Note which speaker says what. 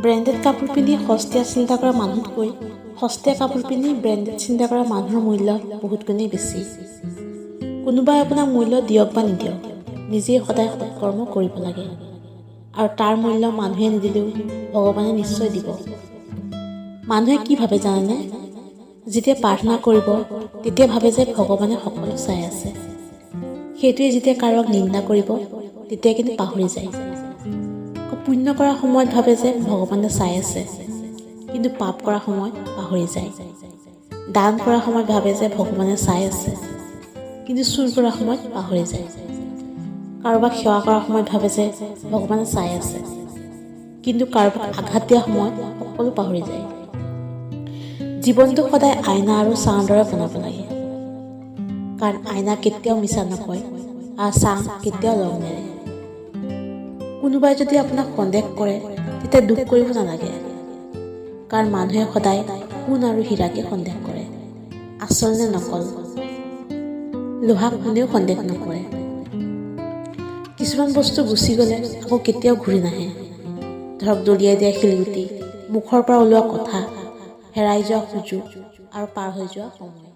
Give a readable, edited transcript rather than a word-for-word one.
Speaker 1: Branded কাপোৰ পিন্ধি সস্তীয়া চিন্তা কৰা মানুহতকৈ সস্তীয়া কাপোৰ পিন্ধি ব্ৰেণ্ডেড চিন্তা কৰা মানুহৰ মূল্য বহুত গুণেই বেছি। কোনোবাই আপোনাক মূল্য দিয়ক বা নিদিয়ক, নিজেই সদায় সৎকৰ্ম কৰিব লাগে আৰু তাৰ মূল্য মানুহে নিদিলেও ভগৱানে নিশ্চয় দিব। মানুহে কি ভাবে জানেনে? যেতিয়া প্ৰাৰ্থনা কৰিব, তেতিয়া ভাবে যে ভগৱানে সকলো চাই আছে। সেইটোৱে যেতিয়া কাৰোবাক নিন্দা কৰিব, তেতিয়া কিন্তু পাহৰি যায়। পুণ্য কৰাৰ সময়ত ভাবে যে ভগৱানে চাই আছে, কিন্তু পাপ কৰাৰ সময়ত পাহৰি যায়। দান কৰাৰ সময়ত ভাবে যে ভগৱানে চাই আছে, কিন্তু চুৰ কৰাৰ সময়ত পাহৰি যায়। কাৰোবাক সেৱা কৰাৰ সময়ত ভাবে যে ভগৱানে চাই আছে, কিন্তু কাৰোবাক আঘাত দিয়াৰ সময়ত সকলো পাহৰি যায়। জীৱনটো সদায় আইনা আৰু ছাঁৰ দৰে বনাব লাগে, কাৰণ আইনা কেতিয়াও মিছা নকয় আৰু ছাঁ কেতিয়াও লগ নেৰে। কোনোবাই যদি আপোনাক সন্দেহ কৰে, তেতিয়া দুখ কৰিব নালাগে, কাৰণ মানুহে সদায় সোণ আৰু হীৰাকে সন্দেহ কৰে, আচল নে নকল। লোহাক কোনেও সন্দেহ নকৰে। কিছুমান বস্তু গুচি গ'লে আকৌ কেতিয়াও ঘূৰি নাহে। ধৰক দলিয়াই দিয়া শিলগুটি, মুখৰ পৰা ওলোৱা কথা, হেৰাই যোৱা সুযোগ আৰু পাৰ হৈ যোৱা সময়।